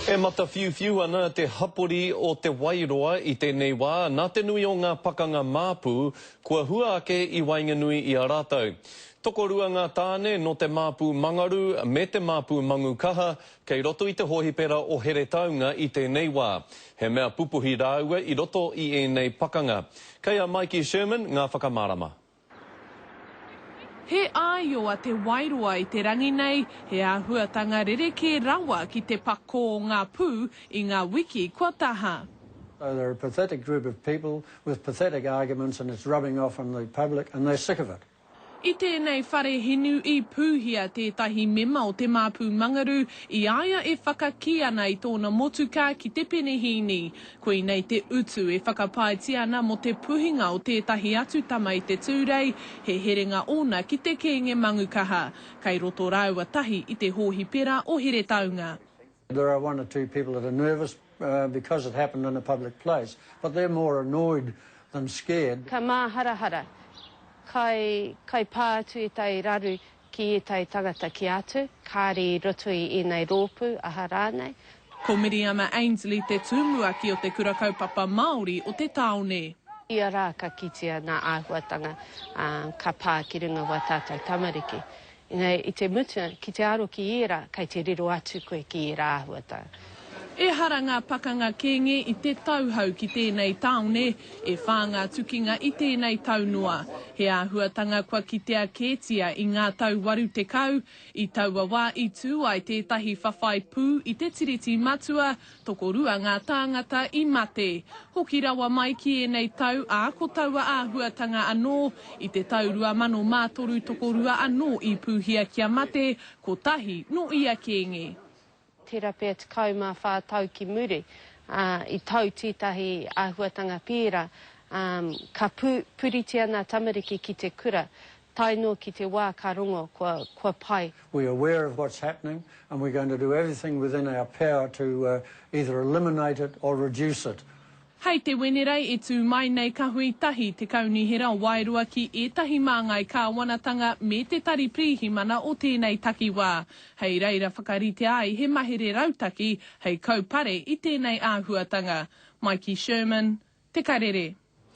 E matawhiuwhiu ana te hapori o Te Wairoa i tēnei wā nā te nui o ngā pakanga māpū kua hua ake i waenganui i a rātou. Tokorua ngā tāne nō te māpū Mangaru me te māpū Mangukaha kei roto i te hōhipera o Heretaunga i tēnei wā. He mea pupuhi rāua i roto i ēnei pakanga. Kei a Mikey Sherman ngā whakamārama. He āio a Te Wairoa i te rangi nei, he āhuatanga rerekē rawa ki te pakō o ngā pū i ngā wiki kua taha. So they're a pathetic group of people with pathetic arguments and it's rubbing off on the public and they're sick of it. I tēnei whare hinu i pūhia tētahi mema o Te Māpū Mangaru i a ia e whakakī ana i tōna motukā ki te penehīni. Koinei te utu e whakapaetia ana mō te puhinga o tētahi atu tama i te Tūrei, he herenga ōna ki te kēnge Mangukaha. Kei roto rāua tahi i te hōhipera o Heretaunga. There are one or two people that are nervous because it happened in a public place, but they're more annoyed than scared. Ka māharahara, kai, kai pā atu ētahi raru ki ētahi tangata ki atu, kāre i roto i ēnei rōpū, aha rānei. Ko Miriama Ainsley te tumuaki o te Kura Kaupapa Māori o te tāone. Ia rā ka kitea ngā āhuatanga ka pā ki runga wā tātou tamariki. Engari i te mutunga, ki te aro ki ērā, kei te riro atu koe ki ērā āhuatanga. Ehara ngā pakanga kēnge i te tauhou ki tēnei tāone, e whā ngā tukinga i tēnei tau noa. He āhuatanga kua kitea kētia i ngā tau 80, i taua wā i tū ai tētahi whawhai pū i te Tiriti Matua, Tokorua ngā tāngata i mate. Hoki rawa mai ki ēnei tau, ā, ko taua āhuatanga anō, i te tau 2003 tokorua anō i pūhia kia mate, kotahi nō ia kēnge. Tērā pea 14 tau ki muri, ā, i tau tētahi āhuatanga pērā, ā, ka pū, puritia ngā tamariki ki te kura, tae noa ki te wā ka rongo kua, kua pai. We are aware of what's happening and we're going to do everything within our power to either eliminate it or reduce it. Hei te Wenerei e tū mai nei ka hui tahi te Kaunihera o Wairoa ki ētahi māngai kāwanatanga me te Tari Pirihimana o tēnei takiwā, hei reira whakaritea ai he mahere rautaki hei kaupare i tēnei āhuatanga. Mikey Sherman, Te Karere.